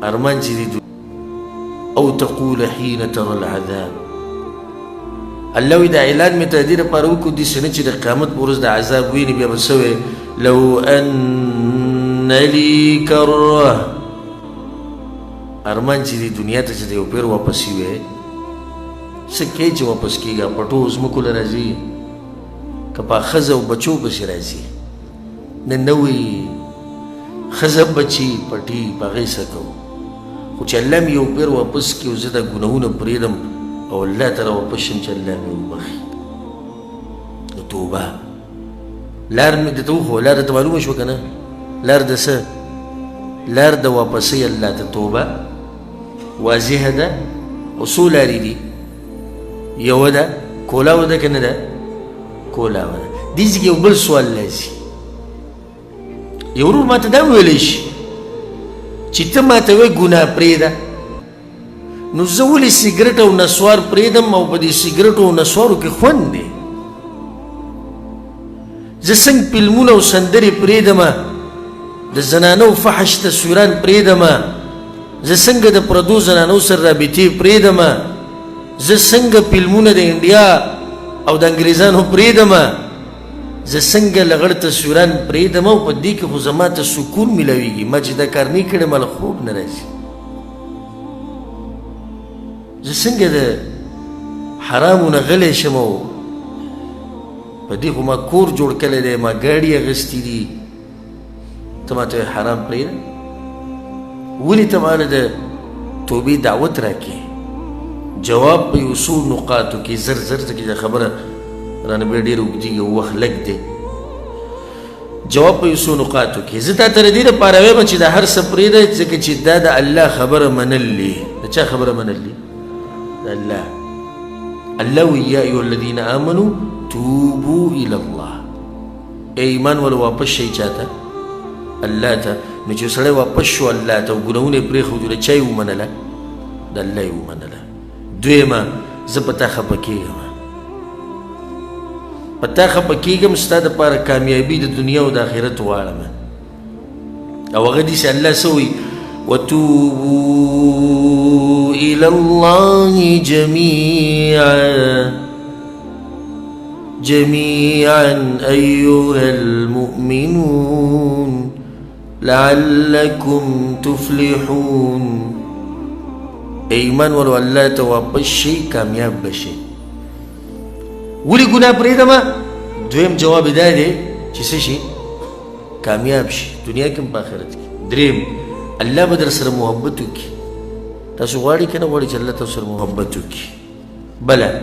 ارمان چې دې او تقول حين ترى العذاب. الله وایي دا اعلان مې ته د دې لپاره وکړو داسې نه چې د قیامت په ورځ د عذاب ویني بیا به څه وایې؟ لو ان لي کره. ارمان چې دې دنیا ته چې د یو پیر واپسي وی، څه کوې چې واپس کېږه؟ پټو ځمکو له راځي که په ښځه او بچو پسې راځي؟ نه نه وي ښځه بچي پټي په هغې څه کوو؟ خو چې الله مې یو پیر واپس کړي او زه دا ګناهونه پرېږدم او الله ته راواپس شم چې الله مې وبخښي. نو توبه لار مې درته وښوه، لار درته معلومه شوه که نه؟ لار د څه؟ لار د واپسۍ الله ته. توبه واضحه ده. او څو لارې دي؟ یوه ده کولاوه ده که نه ده؟ کولاوه ده. دې ځای کې یو بل سوال راځي. یو ورور ماته دا وویلی شي چې ته ماته وایې ګناه پرېږده، نو زه ولې سګرټ او نسوار پرېږدم او په دې سګرټو او نسوارو کې خوند دی؟ زه څنګه فلمونه او سندرې پرېږدم، د زنانو فحش تصویران پرېږدم، زه څنګه د پردو زنانو سره رابطې پرېږدم، زه څنګه فلمونه د انډیا او د انګریزانو پرېږدم، زه څنګه لغړ تصویران پرېږدم او په دې کې خو زما ته سکون میلاویږي، ما چې دا کار نه کړی ما له خوب نه راځي، زه څنګه د حرامو نه غلی شم او په دې خو ما کور جوړ کړی دی، ما ګاډي اخیستي دي، ته ما ته حرام پرېږده؟ ولې ته ماله د توبې دعوت راکې؟ جواب په یو څو نقاطو کې زر زر، ځکه چې خبره رانه بیا ډېره اوږدېږي او وخت لږ دی. جواب په یو څو نقاطو کې. زه تا ته د دې لپاره وایم چې دا هر څه پرېږده، ځکه چې دا د الله خبره منل دي. د چا خبره منل دي؟ د الله. الله وایي یا ایها الذین آمنو توبو الی الله. ای ایمان ول واپس شئ چاته؟ الله ته. نو چې سړی واپس شو الله ته او ګناهونه یې پرېښودل، چا یې ومنله؟ د الله یې ومنله. دویمه، زه په تا خفه کېږم، په تا خفه کېږم، ستا دپاره کامیابي د دنیا او د آخرت غواړم. او هغه داسې الله څه وایي؟ وتوبوا إلى الله جميعا جميعا أيها المؤمنون لعلكم تفلحون. ایمان ولو الله ته واپس شي کامیاب به شي. ولې ګناه پرېږدمه؟ دویم جواب یې دا دی چې څه شي؟ کامیاب شي دنیا کې هم په آخرت کې. دریم، الله به در سره محبت وکړي. تاسو غواړئ که نه غواړئ چې الله تاسو سره محبت وکړي؟ بله.